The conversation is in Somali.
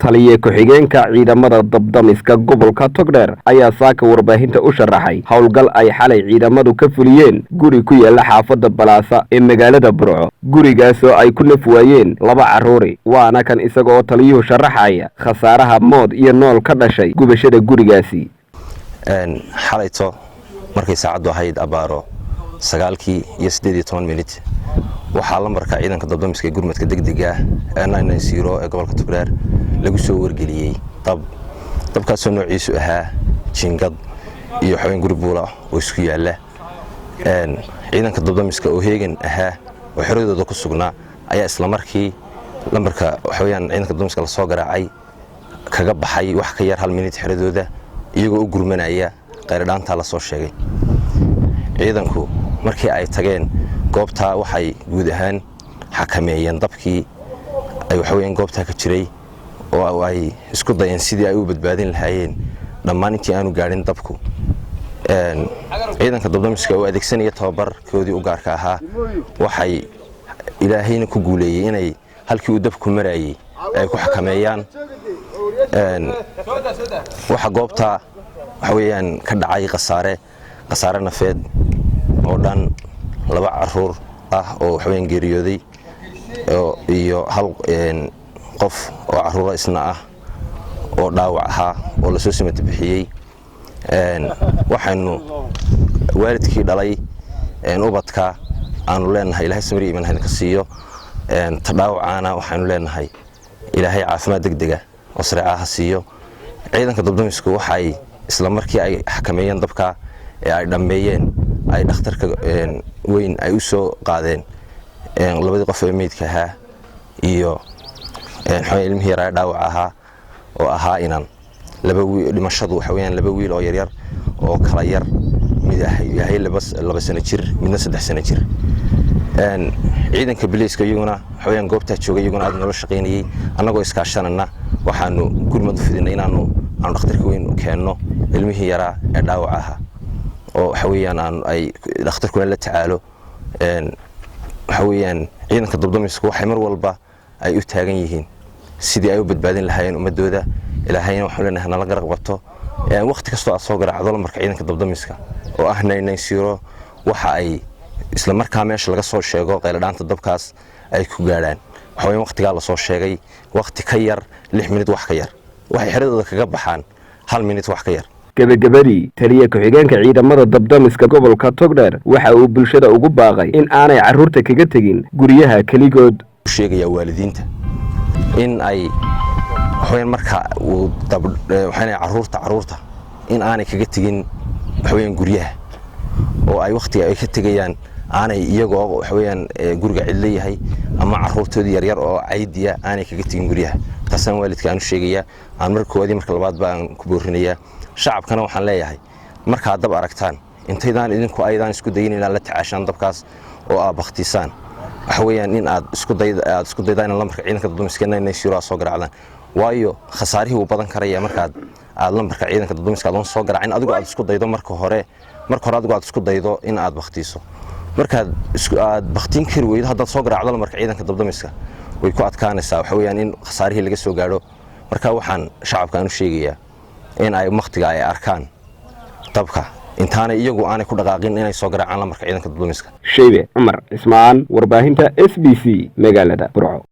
Taliye ku-xigeenka ciidamada dabdamiska gobolka Togdheer ayaa saaka warbaahinta u sharaxay howlgal ay xalay ciidamadu ka fuliyeen guri ku yaala xaafadda Balaasa ee magaalada Burco, gurigaasoo ay ku naf waayeen laba carruuri. Waana kan isagoo taliyuhu sharaxaya khasaaraha mood iyo nool ka dhashay gubashada gurigaasi. Xalayto markay saacaddu ahayd abaaro 9:18, waxaa lambarka ciidanka dabdamiska ee gurmadka degdega ee ee gobolka Togdheer lagu soo wargeliyey dab. Dabkaasoo noociisu ahaa jingad iyo xaween guri buula oo isku yaalla. Ciidanka dabdamiska oo heegan ahaa oo xeradooda ku sugnaa ayaa isla markii lambarka waxaweyaan ciidanka dabdamiska lasoo garaacay kaga baxay wax ka yar hal minit xeradooda, iyagoo u gurmanaya qayradhaantaa lasoo sheegay. Ciidanku markii ay tageen goobtaa, waxay guud ahaan xakameeyeen dabkii ay waxaweyaan goobtaa ka jiray, oo ay isku dayeen sidii ay u badbaadin lahaayeen dhammaan intii aanu gaadhin dabku. Ciidanka dabdamiska oo adeegsanaya tababarkoodii u gaarka ahaa, waxay Ilaahayna ku guuleeyey inay halkii uu dabku marayey ay ku xakameeyaan. Waxa goobta waxa weeyaan ka dhacay khasaare nafeed oo dhan laba caruur ah oo waxaweyaan geeriyooday iyo hal qof oo caruura isna ah oo dhaawac ahaa oo lasoo samata bixiyey. Waxaynu waalidkii dhalay ubadka aanu leenahay Ilahay samir iimaan haydinka siiyo. Ta dhaawacaana waxaynu leenahay Ilaahay caafimaad degdega oo sareeca ha siiyo. Ciidanka dabdamisku waxay isla markii ay xakameeyeen dabka ee ay dhammeeyeen, ay dhakhtarka weyn ay u soo qaadeen labadii qof ee meydka ahaa iyo ilmihii yaraa dhaawac ahaa oo ahaa inan laba. Dhimashadu waxa weyaan laba wiil oo yaryar oo kala yar, mid yahay 2 sano jir, midna 3 sano jir. Ciidanka bileyska iyaguna waxaweyaan goobtaa joogay, iyaguna aad noola shaqaynayey. Annagoo iskaashanana waxaanu gurmad u fidinay inaanu aanu dhakhtarka weyn keenno ilmihii yaraa ee dhaawac ahaa, oo waxa weeyaan aan ay dhakhtarkuna la tacaalo. Waxa weeyaan ciidanka dabdamisku waxay mar walba ay u taagan yihiin sidii ay u badbaadin lahaayeen ummadooda. Ilaahayna waxaan leenahay nala garab qabto. Waqti kastoo aad soo garaacdo lambarka ciidanka dabdamiska oo ah 990, waxa ay isla markaa meesha laga soo sheego qayladhaanta dabkaas ay ku gaadhaan. Waxa weeyaan waqtigaa lasoo sheegay waqti ka yar 6 minid wax ka yar, waxay xeradooda kaga baxaan hal minit wax ka yar. Gebagabadii, taliye ku-xigeenka ciidamada dabdamiska gobolka Togdheer waxa uu bulshada ugu baaqay in aanay carruurta kaga tegin guryaha keligood. Sheegayaa waalidiinta in ay waxaweyaan marka uu waxaan carruurta in aanay kaga tegin waxaweyaan guryaha, oo ay wakhtiga ay ka tegayaan aanay iyagoo waxaweyaan guriga cidlo yahay ama carruurtoodii yaryar oo caydiya aanay kaga tegin guryaha. Taasaan waalidka aan u sheegayaa, aan marka koowaad iyo marka labaadba aan ku boorinayaa. Shacabkana waxaan leeyahay, markaad dab aragtaan, intaydaan idinku aydaan isku dayin inaad la tacaashaan dabkaas oo aad baktisaan, waxa weeyaan in aad isku day aad isku daydaan in lambarka ciidanka dabdamiska 990 aad soo garaacdaan, waayo khasaarihii wuu badan karaya markaad aad lambarka ciidanka dabdamiska adoon soo garaacin adigu aad isku daydo. Marka hore adigu aad isku daydo in aad baktiso, markaad aad baktiin kari weydo, haddaad soo garaacdo lambarka ciidanka dabdamiska, way ku adkaanaysaa waxa weeyaan in khasaarihii laga soo gaadho. Marka waxaan shacabka aan u sheegayaa in ay wakhtiga ay arkaan dabka, intaanay iyagu aanay ku dhaqaaqin, inay soo garaacaan lambarka ciidanka dabdamiska. Sheybe Cumar Cismaan, warbaahinta SBC, magaalada Burco.